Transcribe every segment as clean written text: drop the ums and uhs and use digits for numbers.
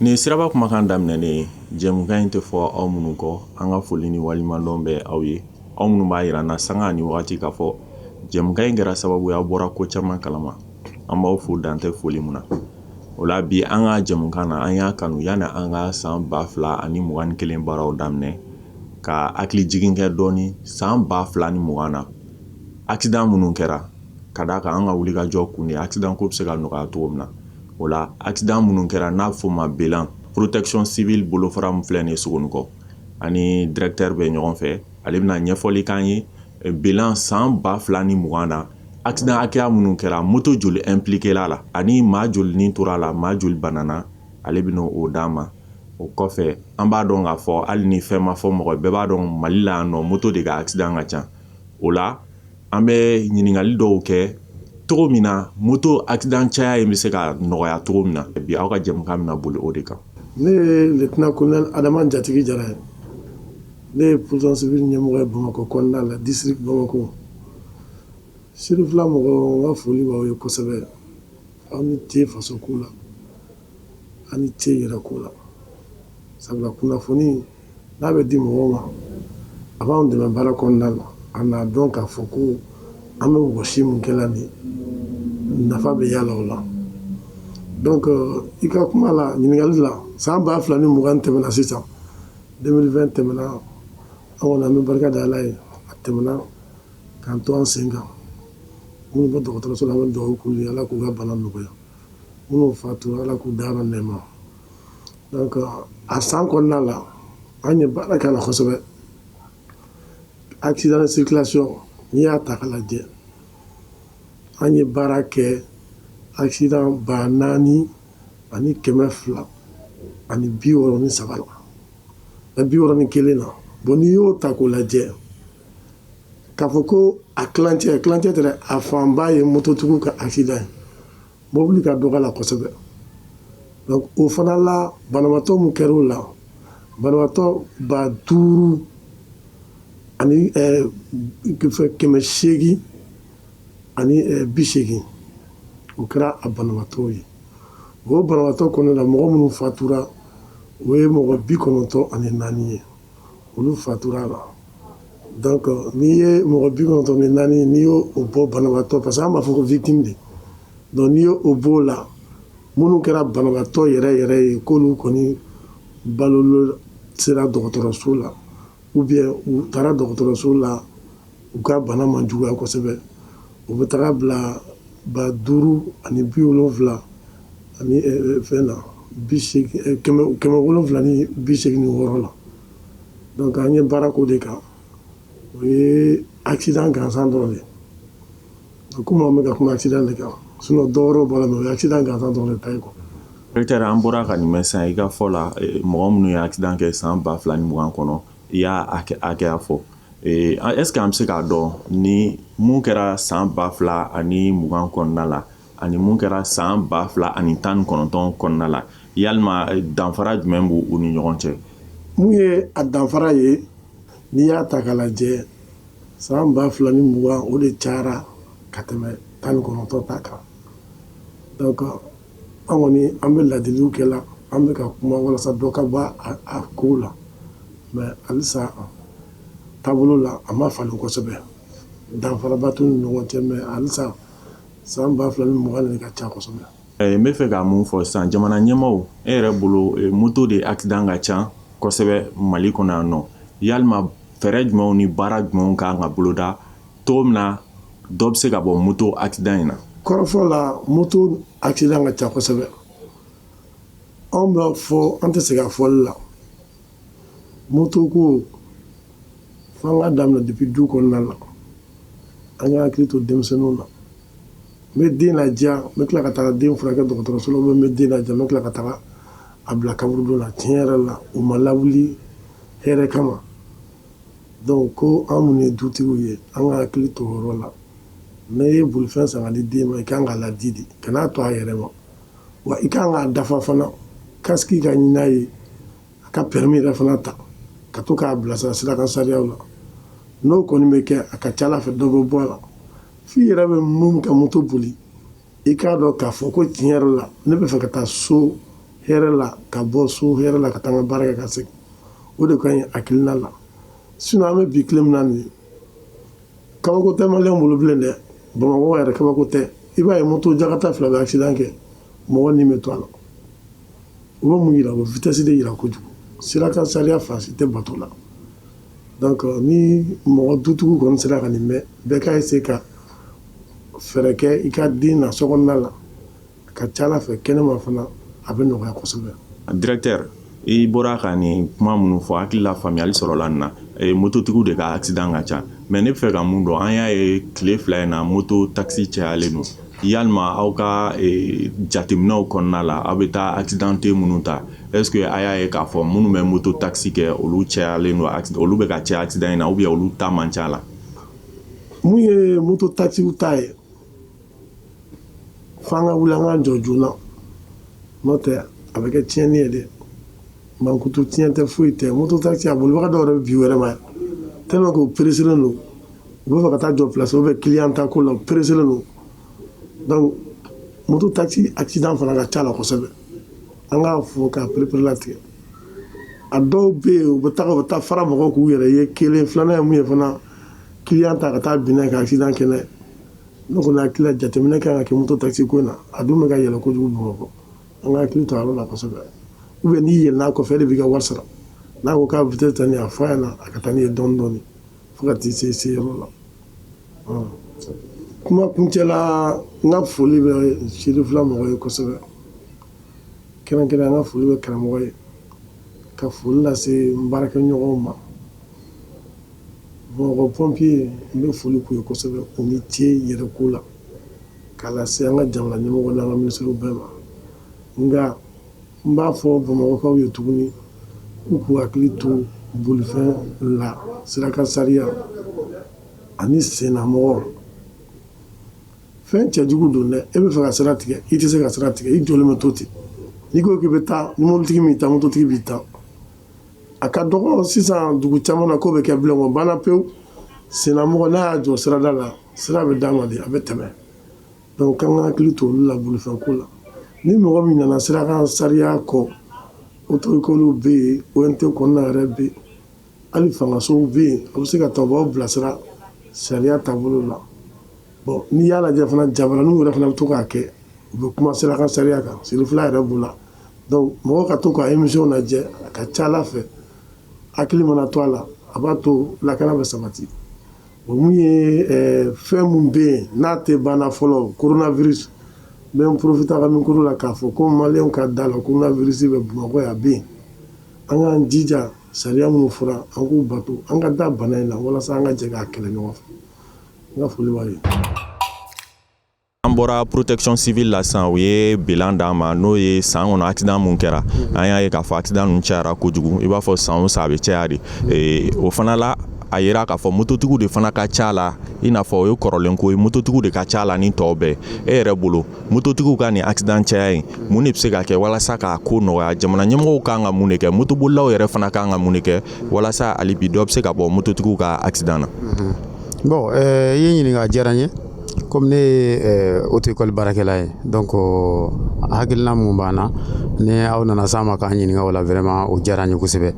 Nin ye Siraba Kumakan daminɛnen ye. Jɛmukan in tɛ fɔ aw minnu kɔ, an ka foli ni waleɲumandɔn bɛ aw ye, aw minnu b'a yira an na sanga ani wagati k'a fɔ jɛmukan in kɛra sababu ye aw bɔra ko caman kalama. An b'aw fo dan tɛ foli mun na. O la bi an ka jɛmukan na, an y'a kanu yanni an ka san 2021 baaraw daminɛ ka hakili jigin kɛ dɔɔni san 2020 na accident minnu kɛra, ka d'a kan an ka wulikajɔ kun de ye accident ko bɛ se ka nɔgɔya cogo min na. O la accident minnu kɛra n'a bɛ f'o ma bilan protection civile bolofara min filɛ nin ye Sogonikɔ, ani directeur bɛ ɲɔgɔn fɛ, ale bɛna ɲɛfɔli k'an ye bilan san 2020 na accident hakɛya minnu kɛra, moto joli impliqué la la ani maa joli ni tora a la, maa joli banana, ale bɛna o d'an ma. O kɔfɛ an b'a dɔn k'a fɔ hali ni fɛn ma fɔ mɔgɔ bɛɛ b'a dɔn Mali la yan nɔ moto de ka accident ka ca. O la an bɛ ɲininkali dɔw kɛ cogo min na moto accident caya in bɛ se ka nɔgɔya cogo min na. Bi aw ka jɛmukan bɛna boli o de kan. Ne ye lieutenant colonel Adama Jatigi Jara ye. Ne ye protection civile ɲɛmɔgɔ ye Bamakɔ kɔnɔna la, district Bamakɔ. Sirifila mɔgɔw, n ka foli b'aw ye kosɛbɛ. Aw ni ce faso ko la, aw ni ce yɛrɛ ko la. Sabula kunnafoni n'a bɛ di mɔgɔw ma, a b'anw dɛmɛ baara kɔnɔna la. A n'a dɔn k'a fɔ ko an bɛ wɔsi min kɛla nin, nafa bɛ yala o la. Donc i ka kuma la, ɲininkali la, san 2020 tɛmɛna sisan, 2020 tɛmɛna, an kɔni an bɛ barika da Ala ye, a tɛmɛna k'an to an sen kan. Minnu bɛ dɔgɔtɔrɔso la, an bɛ dugawu k'u ye, Ala k'u ka bana nɔgɔya. Minnu fatura, Ala k'u dayɔrɔ nɛɛma. Donc a san kɔnɔna la, an ye baara kɛ a la kosɛbɛ. Accident de circulation, n'i y'a ta k'a lajɛ, an ye baara kɛ accident 4263 la, 61 na. Bon, n'i y'o ta k'o lajɛ, k'a fɔ ko a tilancɛ, tilancɛ tɛ dɛ, a fanba ye mototigiw ka accident ye, mobili ka dɔgɔ a la kosɛbɛ. Donc o fana la, banabaatɔ mun kɛra o la, banabaatɔ 5880, o kɛra a banabaatɔw ye. O banabaatɔ kɔnɔna la, mɔgɔ minnu fatura, o ye mɔgɔ 94 ye, olu fatura la. Donc n'i ye mɔgɔ 94, n'i y'o bɔ banabaatɔ, parce que an b'a fɔ ko victime de, donc n'i y'o bɔ o la, minnu kɛra banabaatɔ yɛrɛ yɛrɛ ye, k'olu kɔni balo sera dɔgɔtɔrɔso la, ou bien u taara dɔgɔtɔrɔso la, u ka bana man juguya kosɛbɛ, u bɛ taga bila 5070 ani fɛn na, 80, 786 la. Donc an ye baara k'o de kan. O ye accident gansan dɔrɔn de ye. Komi an bɛ ka kuma accident de kan, sinon dɔ wɛrɛw b'a la, mais o ye accident gansan dɔrɔn de ta ye quoi. Directeur, an bɔra ka nin mɛn sisan i ka fɔ la, mɔgɔ minnu ye accident kɛ san 2020 kɔnɔ, i y'a hakɛya fɔ. Est ce que an bɛ se k'a dɔn ni mun kɛra san 2020 kɔnɔna la ani mun kɛra san 2019 kɔnɔna la, yalima danfara jumɛn b'u u ni ɲɔgɔn cɛ? Mun ye a danfara ye? N'i y'a ta k'a lajɛ, san 2020, o de cayara ka tɛmɛ 19 ta kan. Donc an kɔni an bɛ ladiliw kɛ la, an bɛ ka kuma walasa dɔ ka bɔ a kow la, mais halisa taabolo la, a ma falen kosɛbɛ. Danfaraba t'u ni ɲɔgɔn cɛ, mais halisa san 2020 de ka ca kosɛbɛ. N bɛ fɛ ka mun fɔ sisan, jamana ɲɛmaaw, e yɛrɛ bolo, moto de accident ka ca kosɛbɛ Mali kɔnɔ yan nɔ, yalima fɛɛrɛ jumɛnw ni baara jumɛnw kan ka boloda cogo min na dɔ bɛ se ka bɔ moto accident in na? Kɔrɔfɔ la, moto accident ka ca kosɛbɛ. Anw b'a fɔ, an tɛ segin a fɔli la, moto ko f'an ka daminɛ depuis du kɔnɔna la. An ka hakili to denmisɛnninw na. N bɛ den ladiya, n bɛ tila ka taga den furakɛ dɔgɔtɔrɔso la, n bɛ den ladiya, n bɛ tila ka taga a bila kaburudon la. Tiɲɛ yɛrɛ la, u ma lawuli hɛrɛ kama. Donc ko an minnu ye dutigiw ye, an ka hakili to o yɔrɔ la. N'i ye bolifɛn san ka di den ma, i kan k'a ladi de, kan'a to a yɛrɛ ma. Wa i kan k'a dafa fana, casque ka ɲini a ye, a ka permis yɛrɛ fana ta, ka to k'a bilasira sira kan sariyaw la. N'o kɔni bɛ kɛ, a ka ca ala fɛ, dɔ bɛ bɔ a la. F'i yɛrɛ bɛ mun ka moto boli, i k'a dɔn k'a fɔ ko tiɲɛ yɛrɛ la, ne bɛ fɛ ka taa so hɛrɛ la, ka bɔ so hɛrɛ la, ka taa n ka baara kɛ ka segin. O de ka ɲi hakilina la. Sinon an bɛ bi tile min na nin ye, kabako tɛ maliyɛn bolo bilen dɛ. Bamakɔ yɛrɛ, kabako tɛ. I b'a ye, moto jakata fila bɛ accident kɛ, mɔgɔ ni bɛ to a la. U bɛ mun yira? U bɛ vitesse de yira kojugu. Sira kan sariya fan si tɛ bato la. Donc ni mɔgɔ dutigiw kɔni sera ka nin mɛn, bɛɛ ka essayer ka fɛɛrɛ kɛ i ka den na sokɔnɔna la. A ka ca ala fɛ, kɛnɛma fana a bɛ nɔgɔya kosɛbɛ. Directeur, i bɔra ka nin kuma minnu fɔ, hakili la faamuyali sɔrɔla nin na. Mototigiw de ka accident ka ca, mais ne bɛ fɛ ka mun dɔn, an y'a ye tile 2 in na, moto taxi cayalen don. Yalima aw ka jateminɛw kɔnɔna la, aw bɛ taa accidenté minnu ta, est ce que a y'a ye k'a fɔ minnu bɛ moto taxi kɛ, olu cayalen don, olu bɛ ka caya accident in na, ou bien olu ta man ca la? Mun ye moto taxiw ta ye, f'an ka wuli, an k'an jɔ joona, n'o tɛ a bɛ kɛ tiɲɛni ye dɛ. Mankutu tiɲɛ tɛ, foyi tɛ. Moto taxi a bolibaga dɔw yɛrɛ bɛ bi wɛrɛ ma, tellement que u pressélen don, u bɛ fɛ ka taa jɔ place ou bien client ta ko la, u pressélen don. Donc moto taxi accident fana ka ca la kosɛbɛ. An k'a fɔ k'a perepere latigɛ. A dɔw bɛ yen, u bɛ taga, u bɛ taa fara mɔgɔw k'u yɛrɛ ye. Kelen filanan ye mun ye fana, client ta ka taa bin n'a ye ka accident kɛ n'a ye. Ne kɔni hakili la, jateminɛ kan ka kɛ moto taxi ko in na. A dun bɛ ka yɛlɛ kojugu Bamakɔ. An ka hakili to a yɔrɔ la kosɛbɛ. Ou bien n'i yɛlɛnna kɔfɛ, e de b'i ka wari sara. N'a ko k'a vitesse ta ni a fɔ a ɲɛna, a ka taa n'i ye dɔɔni dɔɔni fo ka t'i se se yɔrɔ la. Kuma kuncɛ la, n ka foli bɛ Sirifila mɔgɔ ye kosɛbɛ. Kɛrɛnkɛrɛn, an ka foli bɛ karamɔgɔ ye, ka foli lase n baarakɛɲɔgɔnw ma. Bamakɔ pompier, n bɛ foli k'u ye kosɛbɛ, u ni ce yɛrɛ ko la, k'a lase an ka jamana ɲɛmɔgɔ n'an ka minisiriw bɛɛ ma. Nka n b'a fɔ Bamakɔkaw ye tuguni k'u k'u hakili to bolifɛn la, sirakan sariya ani sennamɔgɔ. Fɛn cɛjugu don dɛ. E bɛ fɛ ka sira tigɛ, i tɛ se ka sira tigɛ, i jɔlen bɛ to ten. N'i ko k'i bɛ taa, ni mobilitigi m'i ta, mototigi b'i ta. A ka dɔgɔ sisan dugu caman na ko bɛ kɛ bilen, o banna pewu. Sennamɔgɔ n'a y'a jɔ sirada la, sira bɛ d'a ma de, a bɛ tɛmɛ. Donc k'an ka hakili to olu la bolifɛn ko la. Ni mɔgɔ min nana sirakan sariya kɔ, auto-école bɛ yen, ONT kɔnɔna yɛrɛ bɛ yen, hali fangasow bɛ yen, a bɛ se ka taa, u b'aw bilasira sariya taabolo la. Bon, n'i y'a lajɛ fana, jabaraninw yɛrɛ fana bɛ to k'a kɛ, u bɛ kuma sirakan sariya kan. Sirifila yɛrɛ b'o la. Donc mɔgɔ ka to ka émission lajɛ, a ka ca ala fɛ, hakili mana to a la, a b'a to lakana bɛ sabati. O mun ye, fɛn mun bɛ yen n'a tɛ banna fɔlɔ, coronavirus, n bɛ n profiter a ka micro la k'a fɔ ko maliyɛnw ka da la, coronavirus bɛ Bamakɔ yan, a bɛ yen. An k'an jija, sariya minnu fɔra, an k'u bato, an ka da bana in na, walasa an ka jɛ k'a kɛlɛ ɲɔgɔn fɛ. N ka foli b'a ye. An bɔra protection civile la sisan, u ye bilan d'an ma, n'o ye san kɔnɔ accident mun kɛra. An y'a ye k'a fɔ accident ninnu cayara kojugu, i b'a fɔ san o san a bɛ caya de. O fana la, a yira k'a fɔ mototigiw de fana ka ca la, i n'a fɔ o ye kɔrɔlen ko ye, mototigiw de ka ca la ni tɔw bɛɛ. E yɛrɛ bolo, mototigiw ka nin accident caya in, mun de bɛ se ka kɛ walasa k'a ko nɔgɔya? Jamana ɲɛmɔgɔw kan ka mun de kɛ? Motobolilaw yɛrɛ fana kan ka mun de kɛ walasa hali bi dɔ bɛ se ka bɔ mototigiw ka accident na? Bon, i ye ɲininka, a diyara n ye. Komi ne ye auto école baarakɛla ye, donc hakilina mun b'an na, ni aw nana s'an ma k'an ɲininka o la, vraiment o diyara n ye kosɛbɛ.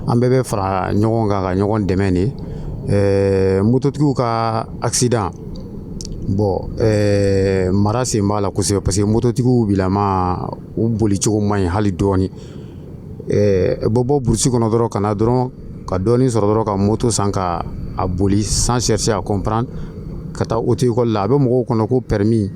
An bɛɛ bɛ fara ɲɔgɔn kan ka ɲɔgɔn dɛmɛ de. Mototigiw ka accident, bon, mara sen b'a la kosɛbɛ, parce que mototigiw bilama, u boli cogo man ɲi hali dɔɔni. Bɔ bɔ brousse kɔnɔ dɔrɔn ka na dɔrɔn, ka dɔɔni sɔrɔ dɔrɔn, ka moto san ka a boli sans chercher à comprendre, ka taa auto école la. A bɛ mɔgɔw kɔnɔ ko permis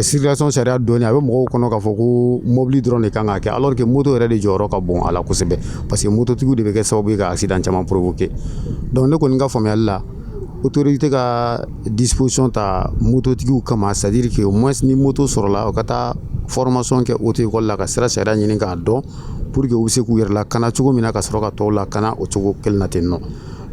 circulation sariya dɔɔni, a bɛ mɔgɔw kɔnɔ k'a fɔ ko mobili dɔrɔn de kan ka kɛ, alors que moto yɛrɛ de jɔyɔrɔ ka bon a la kosɛbɛ, parce que mototigiw de bɛ kɛ sababu ye ka accident caman provoquer. Donc ne kɔni ka faamuyali la, autorité ka disposition ta mototigiw kama, c'est à dire que au moins ni moto sɔrɔla, u ka taa formation kɛ auto école la, ka sira sariya ɲini k'a dɔn, pour que u bɛ se k'u yɛrɛ lakana cogo min na, ka sɔrɔ ka tɔw lakana o cogo kelen na ten nɔ.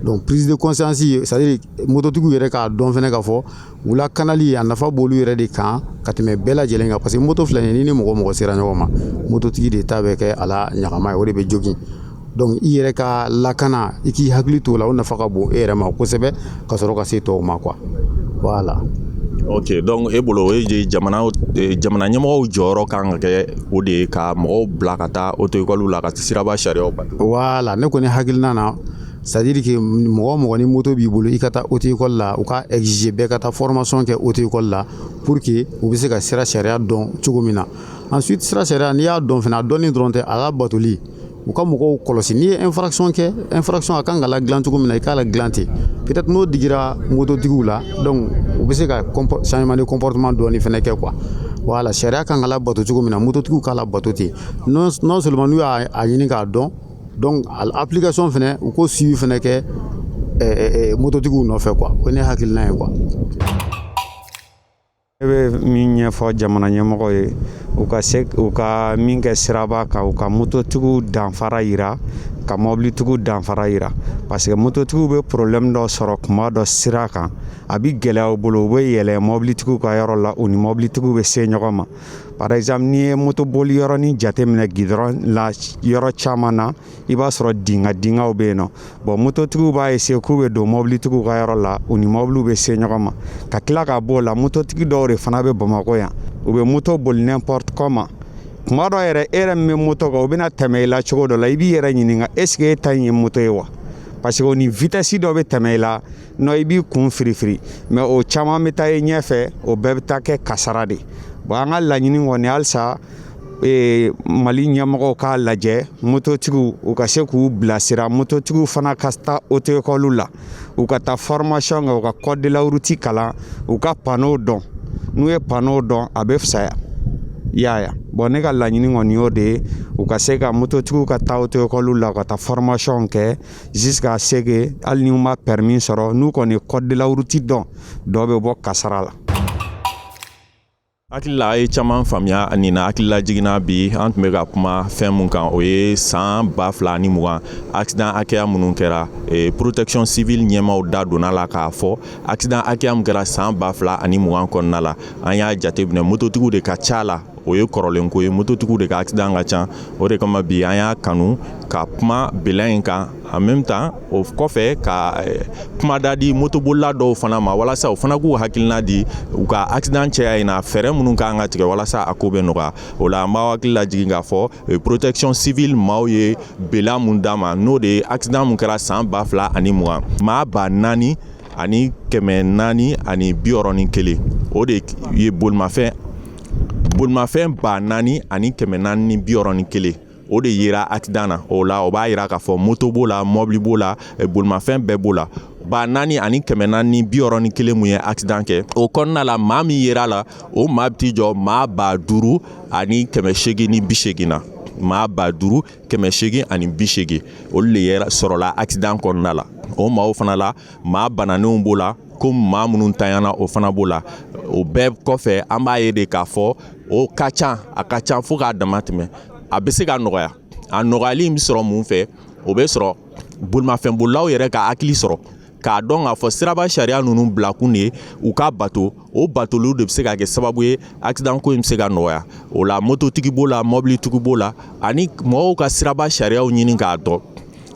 Donc prise de conscience, c'est à dire mototigiw yɛrɛ k'a dɔn fɛnɛ k'a fɔ u lakanali a nafa b'olu yɛrɛ de kan ka tɛmɛ bɛɛ lajɛlen kan, parce que moto filɛ nin ye, ni mɔgɔ mɔgɔ sera ɲɔgɔn ma, mototigi de ta bɛ kɛ a la ɲagama ye, o de bɛ jogin. Donc i yɛrɛ ka lakana, i k'i hakili to o la, o nafa ka bon e yɛrɛ ma kosɛbɛ ka sɔrɔ ka se tɔw ma, quoi, voilà. Ok, donc e bolo, o ye jamana ɲɛmɔgɔw jɔyɔrɔ kan ka kɛ o de ye, ka mɔgɔw bila ka taa auto-école la ka siraba sariyaw bato. Voilà, ne kɔni hakilina na, c'est à dire que mɔgɔ o mɔgɔ ni moto b'i bolo, i ka taa auto-école la, u ka exiger bɛɛ ka taa formation kɛ auto-école la pour que u bɛ se ka sira sariya dɔn cogo min na. Ensuite, sira sariya, n'i y'a dɔn fana, a dɔnni dɔrɔn tɛ, a la batoli, u ka mɔgɔw kɔlɔsi. N'i ye infraction kɛ, infraction a kan ka ladilan cogo min na, i k'a ladilan ten. Peut-être n'o digira mototigiw la, donc u bɛ se ka changement de comportement dɔɔni fana kɛ, quoi. Voilà, sariya kan ka labato cogo min na, mototigiw k'a labato ten. Non seulement n'u y'a ɲini k'a dɔn, donc application fana, u k'o suivi fana kɛ mototigiw nɔfɛ, quoi. O ye ne hakilina ye, quoi. Ne bɛ min ɲɛfɔ jamana ɲɛmɔgɔ ye, u ka se u ka min kɛ siraba kan, u ka mototigiw danfara yira, ka mɔbilitigiw danfara yira, parce que mototigiw bɛ problème dɔ sɔrɔ kuma dɔ sira kan, a bi gɛlɛya u bolo, u bɛ yɛlɛ mɔbilitigiw ka yɔrɔ la, u ni mɔbilitigiw bɛ se ɲɔgɔn ma. Par exemple, n'i ye moto boli yɔrɔnin jateminɛ gidɔrɔn la, yɔrɔ caman na, i b'a sɔrɔ dinga dingaw bɛ yen nɔ. Bon, mototigiw b'a essayer k'u bɛ don mɔbilitigiw ka yɔrɔ la, u ni mɔbiliw bɛ se ɲɔgɔn ma. Ka tila ka bɔ o la, mototigi dɔw de fana bɛ Bamakɔ yan, u bɛ moto boli n'importe comment. Kuma dɔ yɛrɛ, e yɛrɛ min bɛ moto kan, u bɛna tɛmɛ i la cogo dɔ la, i b'i yɛrɛ ɲininka, est ce que e ta in ye moto ye wa? Parce que o ni vitesse dɔ bɛ tɛmɛ i la nɔ, i b'i kun firifiri. Mais o caman bɛ taa i ɲɛfɛ, o bɛɛ bɛ taa kɛ kasara de. Bon, an ka laɲini kɔni halisa, Mali ɲɛmɔgɔw k'a lajɛ, mototigiw, u ka se k'u bilasira, mototigiw fana ka taa auto-école la, u ka taa formation kɛ, u ka code de la route kalan, u ka panneau dɔn. N'u ye panneau dɔn, a bɛ fisaya, i y'a ye. Bon, ne ka laɲini kɔni y'o de ye, u ka se ka mototigiw ka taa auto-école la, u ka taa formation kɛ jusqu'à ce que hali n'u ma permis sɔrɔ, n'u kɔni ye code de la route dɔn, dɔ bɛ bɔ kasara la. Hakili la a ye caman faamuya nin na. Hakilila jiginna, bi an tun bɛ ka kuma fɛn mun kan, o ye san 2020 accident hakɛya minnu kɛra. Protection civile ɲɛmaw da donna la k'a fɔ accident hakɛya min kɛra san 2020 kɔnɔna la, an y'a jateminɛ, mototigiw de ka ca la. O ye kɔrɔlen ko ye, mototigiw de ka accident ka ca. O de kama bi an y'a kanu ka kuma bilan in kan, en même temps o kɔfɛ ka kuma da di motobolila dɔw fana ma, walasa u fana k'u hakilina di u ka accident cɛya in na, fɛɛrɛ minnu kan ka tigɛ walasa a ko bɛ nɔgɔya. O la, an b'aw hakili lajigin k'a fɔ protection civile maaw ye bilan mun d'a ma, n'o de ye accident mun kɛra san 2020, maa 4461, o de ye bolimafɛn 4461, o de yera accident na. O la, o b'a yira k'a fɔ moto b'o la, mɔbili b'o la, bolimafɛn bɛɛ b'o la. 4461 mun ye accident kɛ, o kɔnɔna la, maa min yera la, o maa bɛ t'i jɔ maa 5880 na. Maa 5880, olu de yɛrɛ sɔrɔla accident kɔnɔna la. O maaw fana la, maa bananenw b'o la, ko maa minnu tanyana, o fana b'o la. O bɛɛ kɔfɛ, an b'a ye de k'a fɔ o ka ca, a ka ca fo k'a dama tɛmɛ. A bɛ se ka nɔgɔya. A nɔgɔyali in bɛ sɔrɔ mun fɛ? O bɛ sɔrɔ bolimafɛnbolilaw yɛrɛ ka hakili sɔrɔ k'a dɔn k'a fɔ siraba sariya ninnu bilakun de ye u ka bato. O batoliw de bɛ se ka kɛ sababu ye accident ko in bɛ se ka nɔgɔya. O la, mototigi b'o la, mɔbilitigi b'o la, ani mɔgɔw ka siraba sariyaw ɲini k'a dɔn,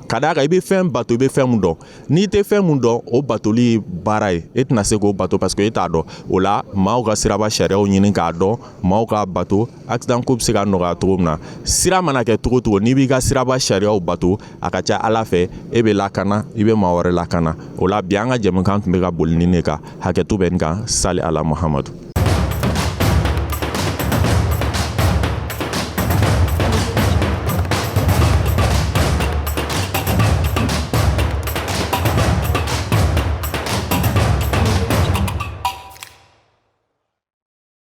ka d'a kan i bɛ fɛn bato, i bɛ fɛn mun dɔn. N'i tɛ fɛn mun dɔn, o batoli ye baara ye, e tɛna se k'o bato parce que e t'a dɔn. O la, maaw ka siraba sariyaw ɲini k'a dɔn, maaw k'a bato, accident ko bɛ se ka nɔgɔya cogo min na. Sira mana kɛ cogo o cogo, n'i b'i ka siraba sariyaw bato, a ka ca Ala fɛ, e bɛ lakana, i bɛ maa wɛrɛ lakana. O la, bi an ka jɛmukan tun bɛ ka boli nin de kan. Hakɛto bɛ nin kan. Sali ala Muhamadu.